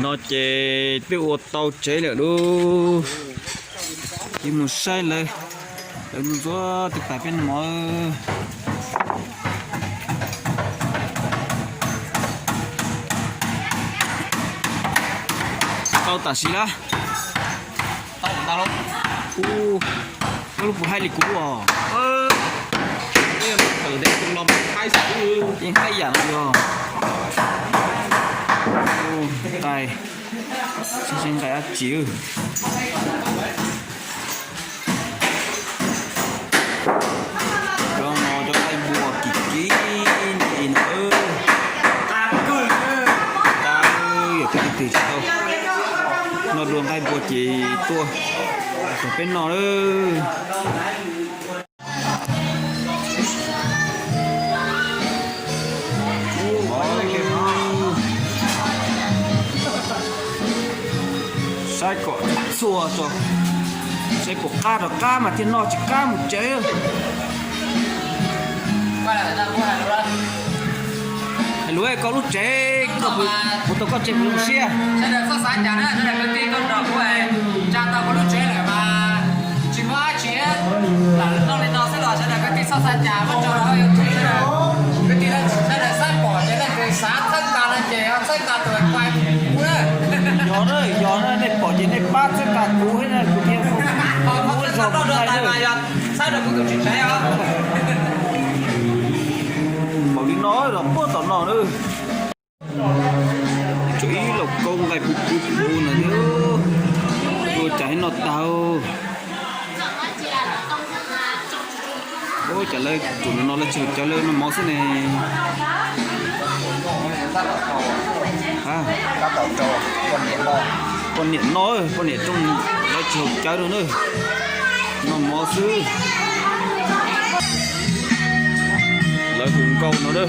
No ces peb ua tau tsev lawm lauj. Ces mus saib lawv, lawv ntxuav ntxuav tus pais peb no mog. Tau tam sim na. Ub, koj lub puas haib li kuv os? Yeej haib yam no yog. Nqaij, seb nqaij dab tsi. Cov no cov nqaij npua kim kim li no. Yog peb leej twg tsis tau noj dua nqaij npua ces tuaj rau peb noj lawm. Saib kom txhua tso, saib puas qab rov qab mas thiaj noj, tsis qab mus tsev. Hais lus, koj lub tsev, koj puas tau koj tsev puas zoo siab? Sawv daws txhob xav cas na, sawv daws kwv tij tuaj nrog kuv tsa tau kuv lub tsev lawm mas tsis muaj dab tsi. Lam noj li no xwb los sawv daws kwv tij txhob xav cas, muab tso rau hauv YouTube sawv daws, kwv tij sawv daws saib pom ces leej twg xav txhawb nqa no ces ho txhawb nqa tus pais kuv na. Yog na, yog na, nej pom ces nej pab txhawb nqa kuv thiab na, kuv thiaj ua zoo tais mas yog txhawb rau kuv tus tsis tsev os. Npaum li no los puag tom no na. Tsuas ib lauj kaub nqaij puv puv puv no thiab, ua cas ib noj tag. Ua cas lawv tsuas no lawv tsis haus cawv, lawv noj mov xwb ne? Poj niam no, poj niam rooj lawv tsis haus cawv rau na, noj mov xwb. Lawv hu nkauj no na.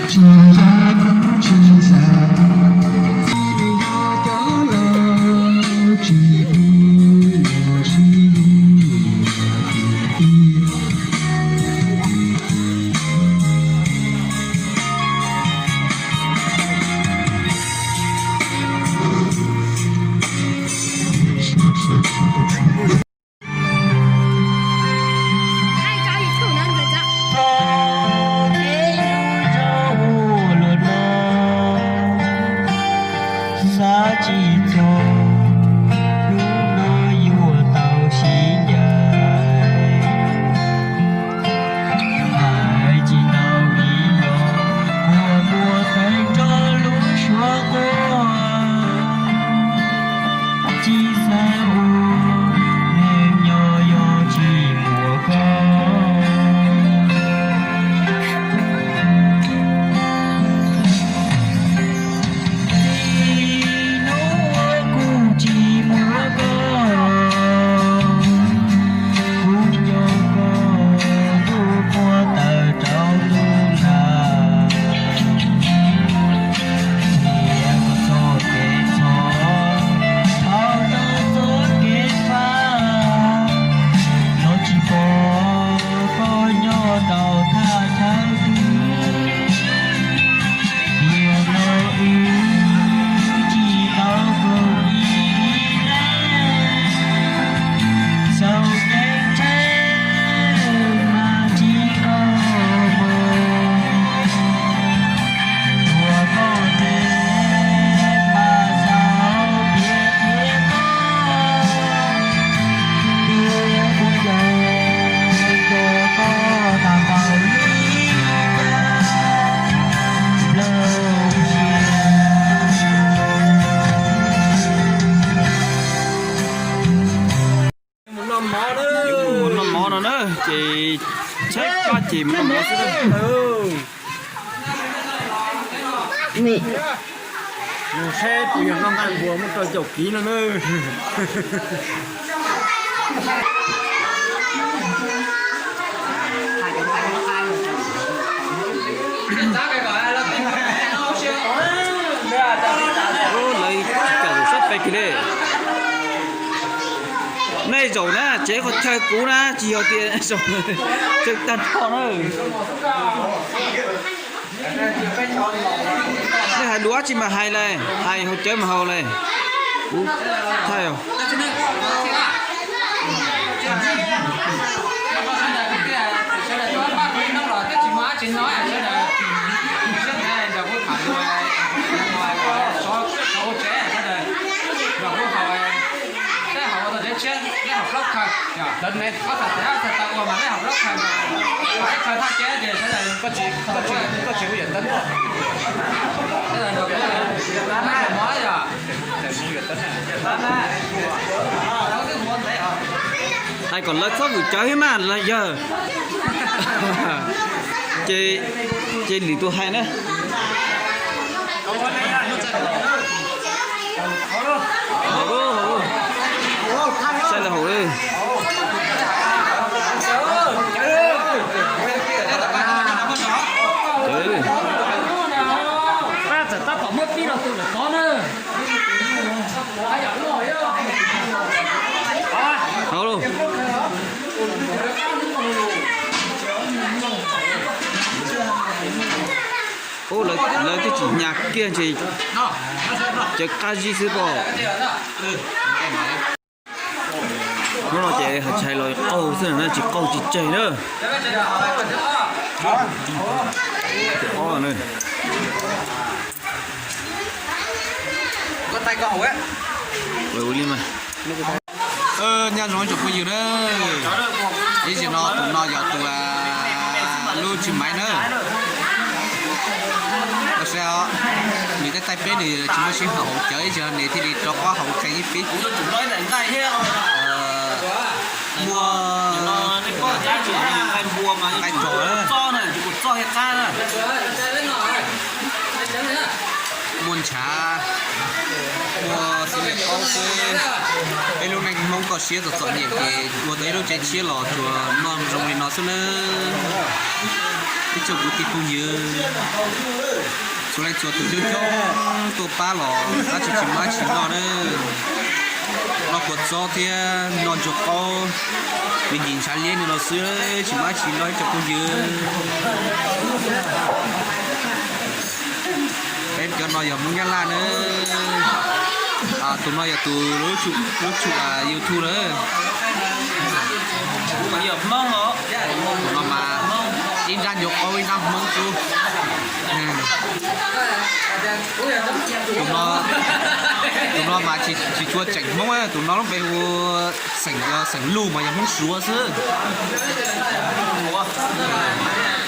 Xav tsis txog hnub no yuav tau sib ncaim, hais tsis tau ib los, kua muag teev rau lub suab quaj, tsis xav ua neeg nyob yog tsis muaj koj. Txij hnub kuv tsis muaj koj, kuv nco koj ntuj qhua tawm rau lub nrag, thiab koj txoj kev txhom thaum tau txoj kev fab, los tsis pom koj nyob rau thaj chaw twg. Tiam no wb tsis tau koom ib leeg, xaus kev tsheb mas tsis tau mus, tuaj koj tes mas zaum tiag tiag koj, tiag kuv nco nco koj tag npaum li cas. Mus noj mov na, mus noj mov no na, ces tshaib plab ces mus noj mov xwb na. Mus saib puas yog noj nqaij npua muab rau caum kiv no na. Lawv tsis kam zaum sab pem kiag li. Nej zaum na, tsev qhov chaw kuv na, tsis yog tias zaum tseem tag nrho na. Nej hais lus dab tsi mas hais lawm, hais haus cawv mas haus lawm. Ub, thaij os. Koj tsis, koj tsis, koj tsis ua yam teb. Hais kom lawv txhob vwm cawv thiab mas los yawg. Ces, ces lwm tus hais na. Haum lawm, haum lawm. Saib lawv haum lawm. Pab txawm tab tom muab pib rau tus lawm tod na. Haum lauj. Ub, lawv twb tsis hnyav kiag ntshe cawv qab zib xwb pob. Hnub no ces hais tshais los qaug xwb na, tsis qaug tsis tseg na. Ob na. Ua li mas. Nyob zoo ib tsoom phooj ywg na, ib zaug no tus no yog tus lub tswv maiv na. Los saib, nws tej taij peb nws tsis muaj sij hawm haus cawv ib zaug nws thiaj li rov qab haus tsees ib pib. Muaj nqaij rog, muaj ntshav, muaj xib lej qaub xwb. Peb lub neej Hmoob koj siab txom txom nyem ces ua tau ib lub tsev tshiab los tsuas noj zoo li no xwb nawb. Ib tsoom kwv tij phooj ywg, txhua leej txhua tus coob coob tuaj pab los dab tsi tsis muaj dab tsi noj nawb. Noj kua txob thiab noj ntsuag qaub, me ntsis ntshav liab li no xwb tsis muaj dab tsi noj ib tsoom phooj ywg. Peb cov no yog Hmoob Nyab Laj nawb. Tus no yog tus lub tsum YouTube na. Tus no mas ib nrab ntsuag qaub ib nrab Hmoob xwb. Tus no, tus no mas tsis tshua tseem Hmoob, tus no lub npe hu xeem, xeem Luj mas yog Hmoob Suav xwb.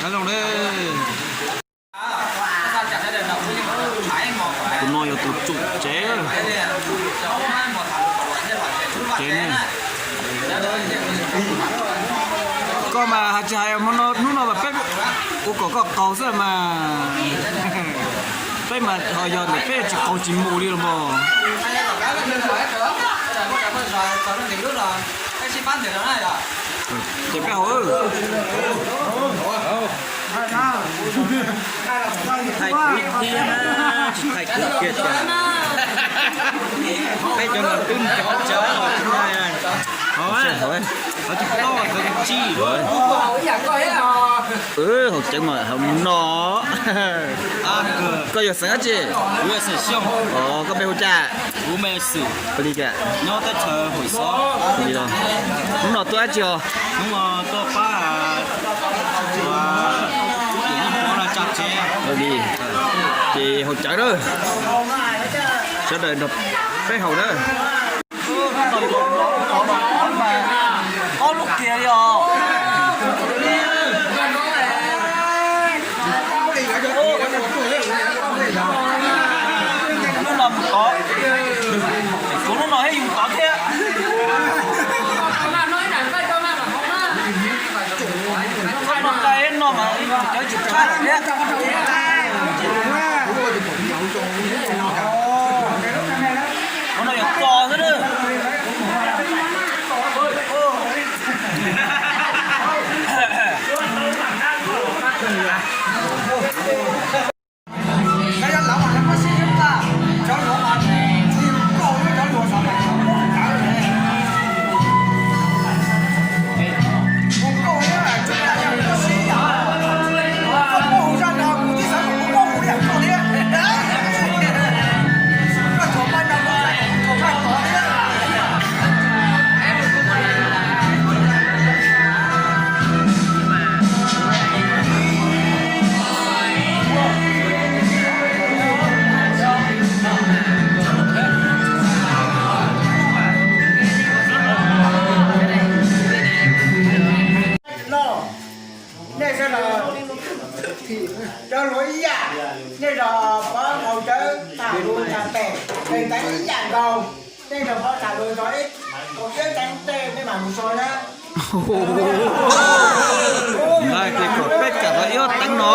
Nyob zoo nawb. Tus no yog tus tsum tsev, tsev ne. Koj mas hais tsis hais hmo no hnub no mas peb ua kom koj qaug xwb mas. Peb mas ho yog ntawm peb tsis qaug tsis mus li los mas. Ces peb haus. Thaij kwv thiab, tsis thaij kwv kiag cas. Peb cov no twb cov cov tsis thaij. Haus, haus tsis tau, haus tsis tau. Haus ceev mas haus no. Koj yog xeem dab tsi? Koj npe hu cas? Li cas? Hnub no tuaj dab tsi os? Li, ces haus cawv na. Sawv daws nrog peb haus na. Ob lub kiag li os. Lub no mus tod, kuv lub no thiab yus tod thiab. Lub no nqa no mas cov tsis tshab lawm thiab. Lub no yog txo xwb na. Tej teev ib yam nkaus, tej nrog pov tsam los tso ib, kom ib teev tej peb mam mus so na. Nqaij ces kom peb kam tau ib ob teev no.